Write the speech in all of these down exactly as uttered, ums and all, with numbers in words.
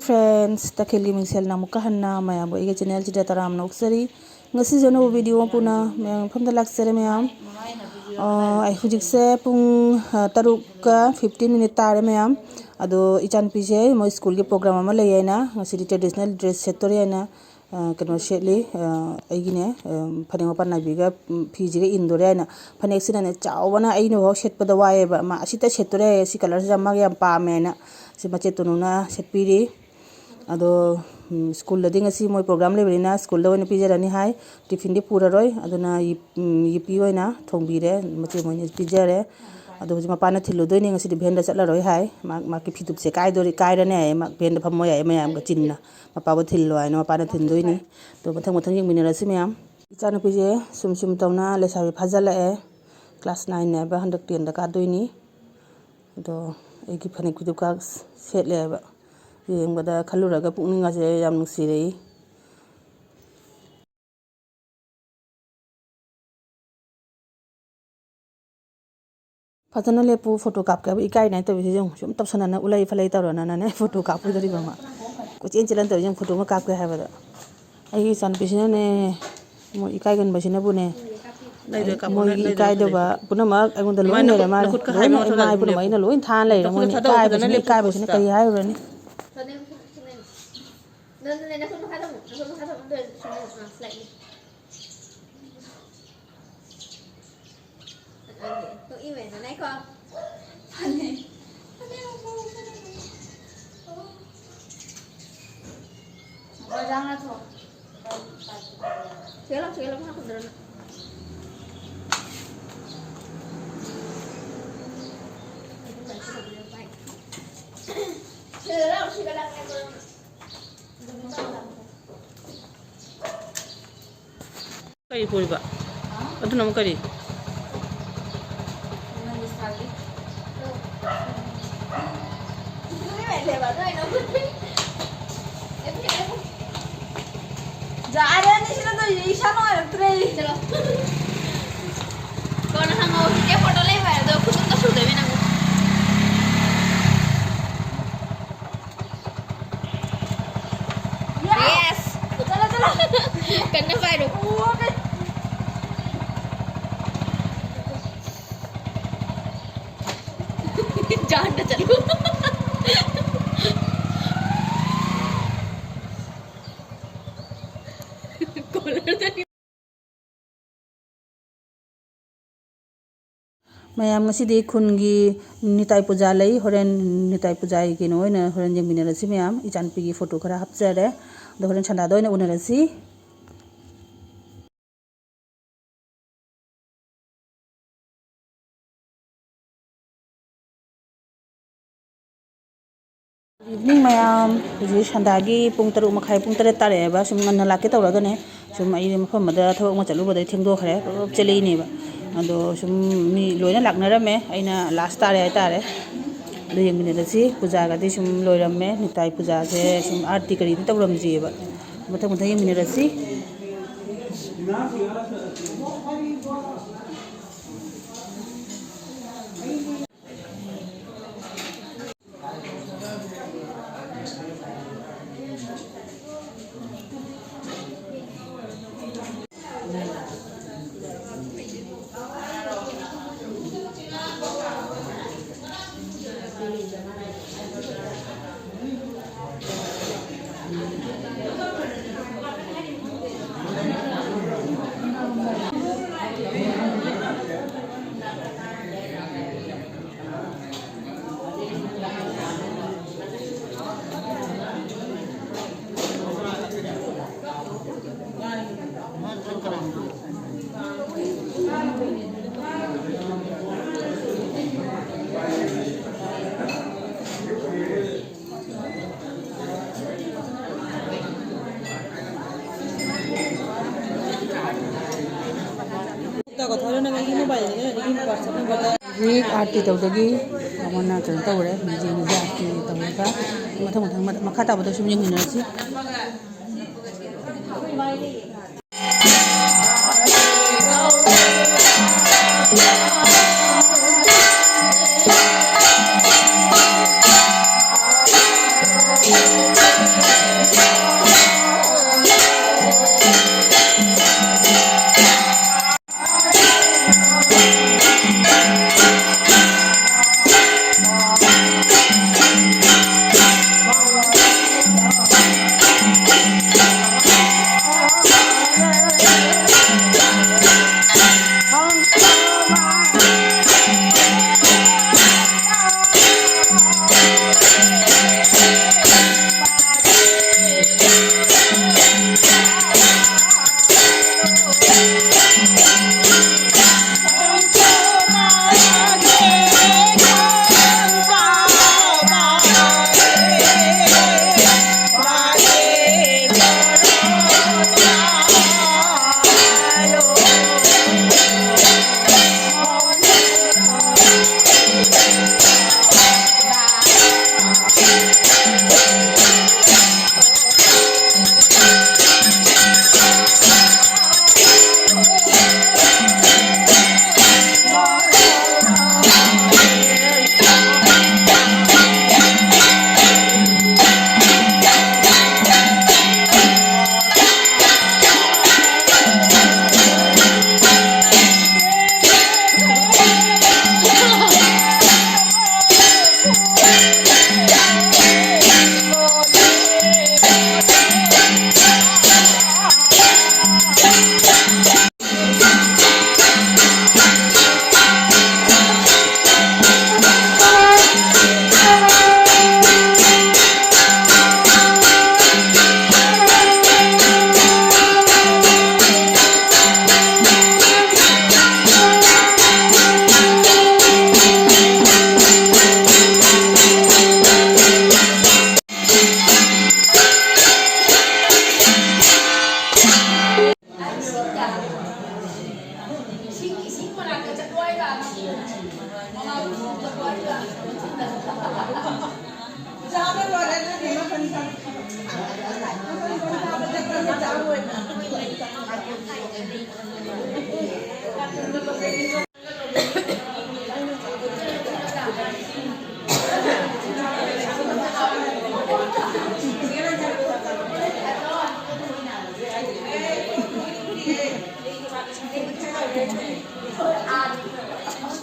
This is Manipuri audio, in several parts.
Friends, ꯇꯈꯦꯜꯒꯤ ꯃꯤꯡꯁꯦꯜꯅ ꯑꯃꯨꯛꯀ ꯍꯟꯅ ꯃꯌꯥꯝꯕꯨ ꯑꯩꯒꯤ channelꯁꯤꯗ ꯇꯔꯥꯝꯅ ꯑꯣꯛꯆꯔꯤ꯫ ꯉꯁꯤꯁꯨ ꯑꯅꯧꯕ video ꯑꯃ ꯄꯨꯅ ꯃꯌꯥꯝ ꯃꯐꯝꯗ ꯂꯥꯛꯆꯔꯦ ꯃꯌꯥꯝ꯫ ꯑ, ꯑꯩ ꯍꯧꯖꯤꯛꯁꯦ ꯄꯨꯡ, ꯑ, ꯇꯔꯨꯛꯀ fifteen minute ꯇꯥꯔꯦ ꯃꯌꯥꯝ꯫ ꯑꯗꯣ ꯏꯆꯥꯅꯨꯄꯤꯁꯦ ꯃꯣꯏ ꯁ꯭ꯀꯨꯜꯒꯤ program ꯑꯃ ꯂꯩ ꯍꯥꯏꯅ ꯉꯁꯤꯗꯤ traditional dress ꯁꯦꯠꯇꯣꯔꯤ ꯍꯥꯏꯅ, ꯑ, ꯀꯩꯅꯣ ꯁꯦꯠꯂꯤ꯫ ꯑ, ꯑꯩꯒꯤꯅꯦ, ꯑ, ꯐꯅꯦꯛ ꯃꯄꯥꯟ ꯅꯥꯏꯕꯤꯒ, ꯎꯝ, ꯐꯤꯁꯤꯒ ꯏꯟꯗꯣꯔꯦ ꯍꯥꯏꯅ꯫ ꯐꯅꯦꯛꯁꯤꯅꯅꯦ ꯆꯥꯎꯕꯅ ꯑꯩꯅꯐꯥꯎ ꯁꯦꯠꯄꯗ ꯋꯥꯏꯑꯦꯕ꯫ ꯃꯥ ꯑꯁꯤꯇ ꯁꯦꯠꯇꯣꯔꯦ ꯍꯥꯏꯌꯦ, ꯁꯤ colourꯁꯤꯗ ꯃꯥꯒ ꯌꯥꯝ ꯄꯥꯝꯃꯦꯅ꯫ ꯁꯤ ꯃꯆꯦꯠ ꯇꯣꯅꯨꯅ ꯁꯦꯠꯄꯤꯔꯤ꯫ ꯑꯗꯣ, ꯎꯝ, ꯁ꯭ꯀꯨꯜꯗꯗꯤ ꯉꯁꯤ ꯃꯣꯏ program ꯂꯩꯕꯅꯤꯅ ꯁ꯭ꯀꯨꯜꯗ ꯑꯣꯏꯅ ꯄꯤꯖꯔꯅꯤ ꯍꯥꯏ꯫ Tiffinꯗꯤ ꯄꯨꯔꯔꯣꯏ꯫ ꯑꯗꯨꯅ ꯌꯨ-, ꯎꯝ, ꯌꯨꯄꯤ ꯑꯣꯏꯅ ꯊꯣꯡꯕꯤꯔꯦ꯫ ꯃꯆꯦ ꯃꯣꯏꯅ ꯄꯤꯖꯔꯦ꯫ ꯑꯗꯣ ꯍꯧꯖꯤꯛ ꯃꯄꯥꯅ ꯊꯤꯜꯂꯨꯗꯣꯏꯅꯤ꯫ ꯉꯁꯤꯗꯤ vanꯗ ꯆꯠꯂꯔꯣꯏ ꯍꯥꯏ꯫ ꯃꯥ, ꯃꯥꯒꯤ ꯐꯤꯗꯨꯞꯁꯦ ꯀꯥꯏꯗꯣꯔꯤ-, ꯀꯥꯏꯔꯅꯤ ꯍꯥꯏꯌꯦ꯫ ꯃꯥ vanꯗ ꯐꯝꯃꯣꯏ ꯍꯥꯏꯌꯦ ꯃꯌꯥꯝꯒ ꯆꯤꯟꯅ꯫ ꯃꯄꯥꯕꯨ ꯊꯤꯜꯂꯣ ꯍꯥꯏꯅ ꯃꯄꯥꯅ ꯊꯤꯟꯗꯣꯏꯅꯤ꯫ ꯑꯗꯣ ꯃꯊꯪ ꯃꯊꯪ ꯌꯦꯡꯃꯤꯟꯅꯔꯁꯤ ꯃꯌꯥꯝ꯫ ꯏꯆꯥꯅꯨꯄꯤꯁꯦ ꯁꯨꯝ ꯁꯨꯝ ꯇꯧꯅ ꯂꯩꯁꯥꯕꯤ ꯐꯥꯖꯤꯜꯂꯛꯑꯦ꯫ Class nineꯅꯦꯕ, ꯍꯟꯗꯛ tenꯗ ꯀꯥꯗꯣꯏꯅꯤ꯫ ꯑꯗꯣ ꯑꯩꯒꯤ ꯐꯅꯦꯛ ꯐꯤꯗꯨꯞꯀ ꯁꯦꯠꯂꯦꯕ꯫ ꯌꯦꯡꯕꯗ ꯈꯜꯂꯨꯔꯒ ꯄꯨꯛꯅꯤꯡꯒꯁꯦ ꯌꯥꯝ ꯅꯨꯡꯁꯤꯔꯛꯏ꯫ ꯐꯖꯅ ꯂꯦꯞꯄꯨ, photo ꯀꯥꯞꯀꯦ ꯍꯥꯏꯕ ꯏꯀꯥꯏꯅꯦ ꯇꯧꯔꯤꯁꯦ ꯌꯦꯡꯉꯨ꯫ ꯁꯨꯝ ꯇꯧꯁꯟꯅꯅ ꯎꯂꯩ ꯐꯂꯩ ꯇꯧꯔꯅꯅꯅꯦ photo ꯀꯥꯞꯄꯣꯏꯗꯧꯔꯤꯕ ꯑꯃ꯫ ꯀꯣꯏꯆꯦꯟ ꯆꯦꯜꯍꯟ ꯇꯧꯔꯤꯁꯦ ꯌꯦꯡꯉꯨ, photo ꯑꯃ ꯀꯥꯞꯀꯦ ꯍꯥꯏꯕꯗ꯫ ꯑꯩꯒꯤ ꯏꯆꯥꯅꯨꯄꯤꯁꯤꯅꯅꯦ, ꯃꯣꯏ ꯏꯀꯥꯏꯒꯟꯕꯁꯤꯅꯕꯨꯅꯦ, ꯂꯩꯔꯦ, ꯀꯥꯞꯄꯣ, ꯃꯣꯏꯒꯤ ꯂꯩꯔꯦ, ꯏꯀꯥꯏꯗꯕ ꯂꯩꯔꯦ꯫ ꯄꯨꯝꯅꯃꯛ ꯑꯩꯉꯣꯟꯗ ꯂꯣꯏ ꯃꯥꯏ ꯅꯈꯨꯠ, ꯂꯩꯔꯦ ꯃꯥꯅ꯫ ꯅꯈꯨꯠꯀ ꯍꯥꯏꯕ ꯂꯣꯏꯅ ꯃꯊꯛꯇ ꯏꯃꯥ ꯂꯦꯞꯄꯨ꯫ ꯄꯨꯝꯅꯃꯛ ꯑꯩꯅ ꯂꯣꯏ ꯊꯥꯅ ꯂꯩꯔꯦ꯫ ꯅꯈꯨꯠꯇ ꯃꯣꯏꯅ ꯊꯥꯗꯧ, ꯐꯖꯅ ꯏꯀꯥꯏꯕꯁꯤꯅ, ꯂꯦꯞꯄꯨ, ꯏꯀꯥꯏꯕꯁꯤꯅ ꯐꯖꯅ꯫ ꯀꯔꯤ ꯍꯥꯏꯔꯨꯔꯅꯤ? ꯅꯪ, ꯅꯪ, ꯅꯪ ꯅꯈꯨꯠ ꯃꯈꯥ ꯊꯝꯃꯨ, ꯅꯈꯨꯠ ꯃꯈꯥ ꯊꯝꯃꯨ, ꯑꯗꯨ ꯑꯣꯏꯔꯁꯨ ꯁꯨꯃꯥꯏꯅ, ꯑꯥ, slightly꯫ ꯇꯣꯛꯏꯃꯦ, ꯅꯅꯥꯏꯀꯣ꯫ ꯐꯅꯦꯛ꯫ ꯐꯅꯦꯛ ꯑꯃꯨꯛ ꯄꯨꯔꯛꯑꯣ꯫ ꯕꯖꯥꯔ ꯅꯠꯇ꯭ꯔꯣ? ꯁꯤꯗ ꯂꯥꯎ, ꯁꯤꯗ ꯂꯥꯎ, ꯁꯤꯗ ꯂꯥꯎ꯫ ꯀꯔꯤ ꯄꯨꯔꯤꯕ? ꯑꯗꯨꯅ ꯑꯃꯨꯛ ꯀꯔꯤ? ꯌꯥꯔꯦ, ꯑꯅꯤꯁꯤꯅ ꯇꯧꯔꯤꯁꯦ, ꯏꯁꯥ ꯅꯨꯡꯉꯥꯏꯔꯛꯇ꯭ꯔꯦ꯫ ꯆꯠꯂꯣ꯫ ꯀꯣꯟꯅ ꯍꯪꯉꯣ, ꯍꯧꯖꯤꯛꯇꯤ ꯐꯣꯇꯣ ꯂꯩꯕ ꯍꯥꯏꯗꯣ ꯈꯨꯗꯛꯇ ꯁꯨꯗꯣꯏꯃꯤ ꯅꯪ꯫ ꯀꯟꯅ ꯄꯥꯏꯔꯣ꯫ ꯖꯥꯠꯇ ꯆꯠꯂꯨ꯫ ꯀꯣꯂꯔꯗ꯫ ꯃꯌꯥꯝ, ꯉꯁꯤꯗꯤ ꯈꯨꯟꯒꯤ ꯅꯤꯇꯥꯏ ꯄꯨꯖꯥ ꯂꯩ꯫ ꯍꯣꯔꯦꯟ ꯅꯤꯇꯥꯏ ꯄꯨꯖꯥꯒꯤ ꯀꯩꯅꯣ ꯑꯣꯏꯅ ꯍꯣꯔꯦꯟ ꯌꯦꯡꯃꯤꯟꯅꯔꯁꯤ ꯃꯌꯥꯝ꯫ ꯏꯆꯥꯅꯨꯄꯤꯒꯤ ꯐꯣꯇꯣ ꯈꯔ ꯍꯥꯞꯆꯔꯦ꯫ ꯑꯗꯣ ꯍꯣꯔꯦꯟ ꯁꯟꯗꯥꯗ ꯑꯣꯏꯅ ꯎꯅꯔꯁꯤ꯫ Good evening ꯃꯌꯥꯝ꯫ ꯍꯧꯖꯤꯛ ꯁꯟꯗꯥꯒꯤ ꯄꯨꯡ ꯇꯔꯨꯛ ꯃꯈꯥꯏ, ꯄꯨꯡ ꯇꯔꯦꯠ ꯇꯥꯔꯛꯑꯦꯕ꯫ ꯁꯨꯝ ꯉꯟꯅ ꯂꯥꯛꯀꯦ ꯇꯧꯔꯒꯅꯦ, ꯁꯨꯝ ꯑꯩ ꯃꯐꯝ ꯑꯃꯗ ꯊꯕꯛ ꯑꯃ ꯆꯠꯂꯨꯕꯗꯩ ꯊꯦꯡꯗꯣꯛꯈ꯭ꯔꯦ꯫ ꯄꯨꯂꯞ ꯆꯦꯜꯂꯛꯏꯅꯦꯕ꯫ ꯑꯗꯣ ꯁꯨꯝ ꯃꯤ ꯂꯣꯏꯅ ꯂꯥꯛꯅꯔꯝꯃꯦ, ꯑꯩꯅ ꯂꯥꯁ ꯇꯥꯔꯦ ꯍꯥꯏꯇꯥꯔꯦ꯫ ꯑꯗꯨ ꯌꯦꯡꯃꯤꯟꯅꯔꯁꯤ꯫ ꯄꯨꯖꯥꯒꯗꯤ ꯁꯨꯝ ꯂꯣꯏꯔꯝꯃꯦ, ꯅꯤꯇꯥꯏ ꯄꯨꯖꯥꯁꯦ ꯁꯨꯝ ꯑꯥꯔꯇꯤ ꯀꯔꯤꯝ ꯇꯧꯔꯝꯗ꯭ꯔꯤꯑꯕ꯫ ꯃꯊꯪ ꯃꯊꯪ ꯌꯦꯡꯃꯤꯟꯅꯔꯁꯤ꯫ ꯍꯧꯖꯤꯛ ꯑꯥꯔꯇꯤ ꯇꯧꯗꯒꯤ ꯃꯉꯣꯟꯗ ꯀꯩꯅꯣ ꯇꯧꯔꯦ, ꯃꯤꯡꯖꯦꯜ ꯃꯤꯡꯖꯦꯜ ꯑꯥꯔꯇꯤ ꯇꯧꯔꯒ ꯃꯊꯪ ꯃꯊꯪ ꯃꯈꯥ ꯇꯥꯕꯗ ꯁꯨꯝ ꯌꯦꯡꯃꯤꯟꯅꯔꯁꯤ꯫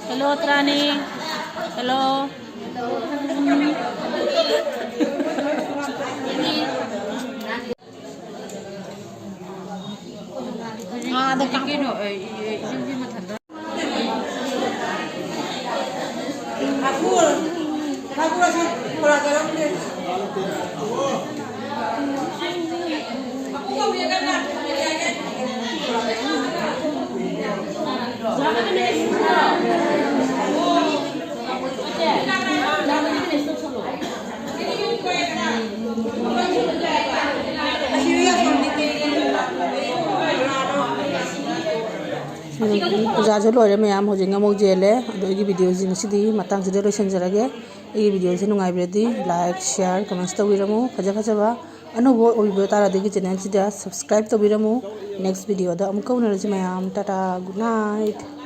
Hello, Trani. Hello. ꯑꯥꯗ ꯀꯥꯞꯄꯣ꯫ ꯑꯗꯒꯤ ꯄꯨꯖꯥꯁꯨ ꯂꯣꯏꯔꯦ ꯃꯌꯥꯝ, ꯍꯧꯖꯤꯛꯅ ꯑꯃꯨꯛ ꯌꯦꯜꯂꯦ꯫ ꯑꯗꯣ ꯑꯩꯒꯤ ꯚꯤꯗꯤꯑꯣꯁꯤ ꯉꯁꯤꯗꯤ ꯃꯇꯥꯡꯁꯤꯗ ꯂꯣꯏꯁꯤꯟꯖꯔꯒꯦ꯫ ꯑꯩꯒꯤ videoꯁꯦ ꯅꯨꯡꯉꯥꯏꯕꯤꯔꯗꯤ like, share, comments ꯇꯧꯕꯤꯔꯝꯃꯨ꯫ ꯐꯖ ꯐꯖꯕ ꯑꯅꯧꯕ ꯑꯣꯏꯕ ꯇꯥꯔꯗꯤ ꯑꯩꯒꯤ channelꯁꯤꯗ subscribe ꯇꯧꯕꯤꯔꯝꯃꯨ꯫ Next videoꯗ ꯑꯃꯨꯛꯀ ꯎꯅꯔꯁꯤ ꯃꯌꯥꯝ꯫ Tata, good night꯫